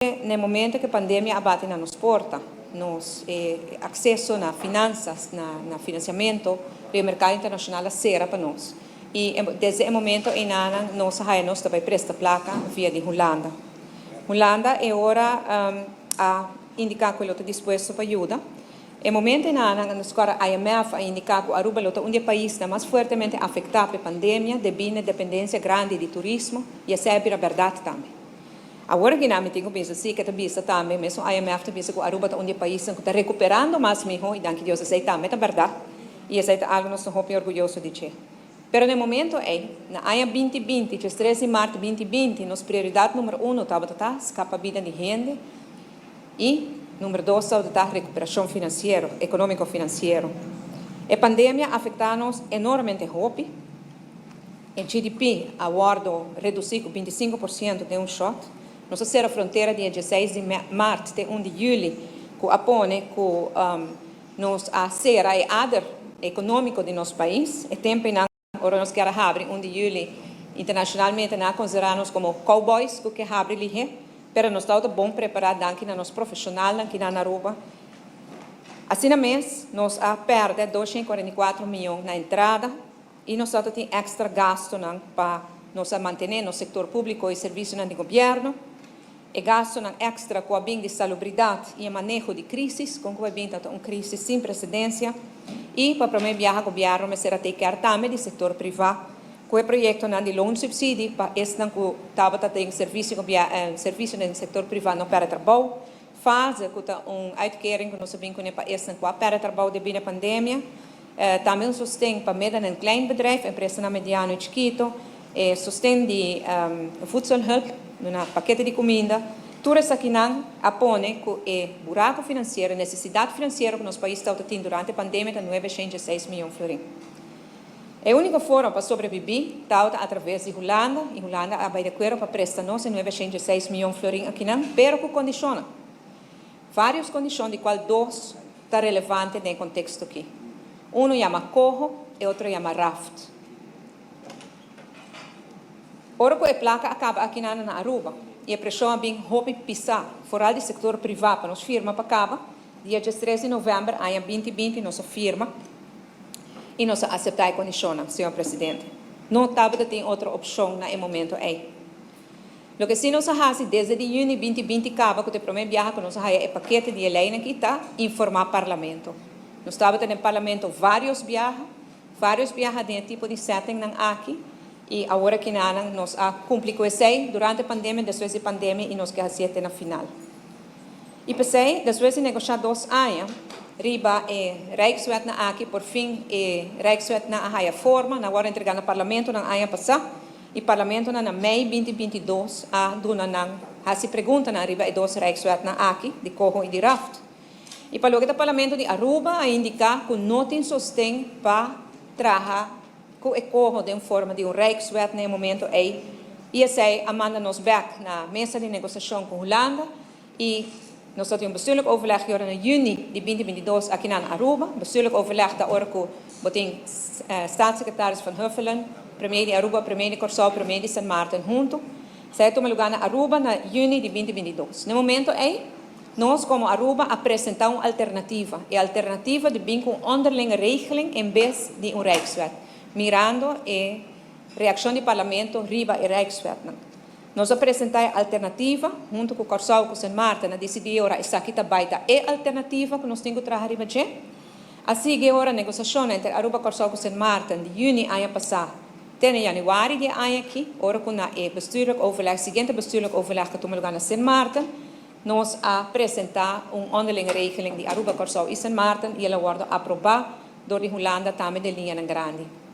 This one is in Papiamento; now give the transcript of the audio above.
Na momento cu e pandemia a bati na nos porta, nos acceso na finanzas, na financiamento di mercado internacional a cera pa nos. Y desde e momento ey nos a nos tambe presta placa via di Hulanda. Hulanda e ora a indica cu e ta dispuesto pa yuda. E momento ey nos IMF a indica cu Aruba ta un di e paisnan mas fuertemente afecta pa e pandemia, debi na dependencia grandi di turismo, y esey ta berdad tambe. Awor cu mi tin cu pensa si, cu ta tambe, mesmo IMF ta bisa cu Aruba ta un di e paisnan cu ta recuperando mas miho, y danki Dios, esey tambe ta berdad. Y esey ta algo nos ta orguyoso di dje. Pero na e momento ey, na aña 2020, 13 di maart 2020, nos prioridad number 1 tabata ta scapa bida di hende y number 2 tabata recuperacion financiero, economico financiero. E pandemia a afecta nos enormemente hopi. E GDP a wordo reduci cu 25% den un shot. Nos a sera frontera dia 16 di maart te 1 di juli, cu a pone cu nos a sera e ader economico di nos pais. E tempo ey, ora nos kier a habri 1 di juli, internacionalmente nan a considera nos como cowboys cu kier habri lihe, pero nos tabata bon prepara danki na nos profesionalnan aki na Aruba. Asina mes, nos a perde 244 miyon na entrada y nos tin extra gasto pa nos mantene nos sector publico y servicio di gobierno. E gasto extra cu a bin di salubridad y maneho di crisis, cu a bin un crisis sin precedente, y pa prome biaha gobierno mester a take tambe di sector priva, cu e proyecto di loonsubsidie pa esnan cu tabata den servicio servicio den sector priva no perde trabou, fase cu ta un uitkering cu nos a bin cu pa esnan cu a perde trabou debi na pandemia, tambe un sosten pa midden- en kleinbedrijf, empresa mediano y chikito, sosten di voedselhulp, un pakete di cuminda. Tur esakinan a pone cu e buraco financiero, necesidad financiero cu nos pais ta tin durante e pandemia ta 906 miyon florin. E unico forma pa sobrevivi ta atraves di Hulanda, y Hulanda a bay di acuerdo pa presta nos 906 miyon florin akinan, pero cu condicion. Varios condicion, di cual dos ta relevante den e contexto aki. Un yama coho y otro yama RAFT. Ora cu e placa a caba aki na Aruba, y e presion a bin hopi pisa, vooral di sector priva, pa nos firma pa caba, dia 13 di november, aña 2020, nos a firma y nos a acepta e condicion, señor presidente. No tabatin otro opcion na e momento ey. Loke si nos a haci desde di juni 2020 caba, cu e prome biaha cu nos a haya e pakete di ley cu ta informa parlamento. Nos tabata den parlamento varios biaha, varios biaha den tipo di setting nan aki, y awor aki nos a cumpli cu esey durante e pandemia, despues di pandemia, y nos kier haci na final. Y pesey, despues di negocia 2 aña, riba e Rijkswet nan aki, por fin e Rijkswet nan a haya forma, nan a wordo entrega na parlamento na aña pasa, y parlamento na mei 2022 a duna nan hasi pregunta nan riba e dos Rijkswet nan aki, di coho y di RAFT. Y pa loke ta parlamento di Aruba a indica cu no tin sosten pa traha cu e coho den forma di un Rijkswet na e momento ey. Y esey a manda nos back na mesa di negociacion cu Hulanda y nos tabatin un bestuurlijk overleg na juni di 2022 aki na Aruba. Bestuurlijk overleg ta ora cu bo tin staatssecretaris Van Huffelen, premier di Aruba, premier di Corsou, premier di San Martin hunto. Esey a tuma luga na Aruba na juni di 2022. Na e momento ey, nos como Aruba a presenta un alternativa. E alternativa di bin cu onderlinge regeling en bes di un Rijkswet. Mirando e reaccion di parlamento riba e Rijkswet. Nos a presenta e alternativa, hunto cu Corsou, cu Sint Maarten, a dicidi ora esaki ta bay ta e alternativa cu nos tin cu traha riba dje. Asina cu ora negociacion entre Aruba, Corsou y Sint Maarten, di juni aña pasa, te na januari di aña aki, ora cu na e bestuurlijk overleg, siguiente bestuurlijk overleg cu a tuma luga na Sint Maarten, nos a presenta un onderlinge regeling di Aruba, Corsou y Sint Maarten y el a wordo aproba door di Hulanda tambe den liña grandi.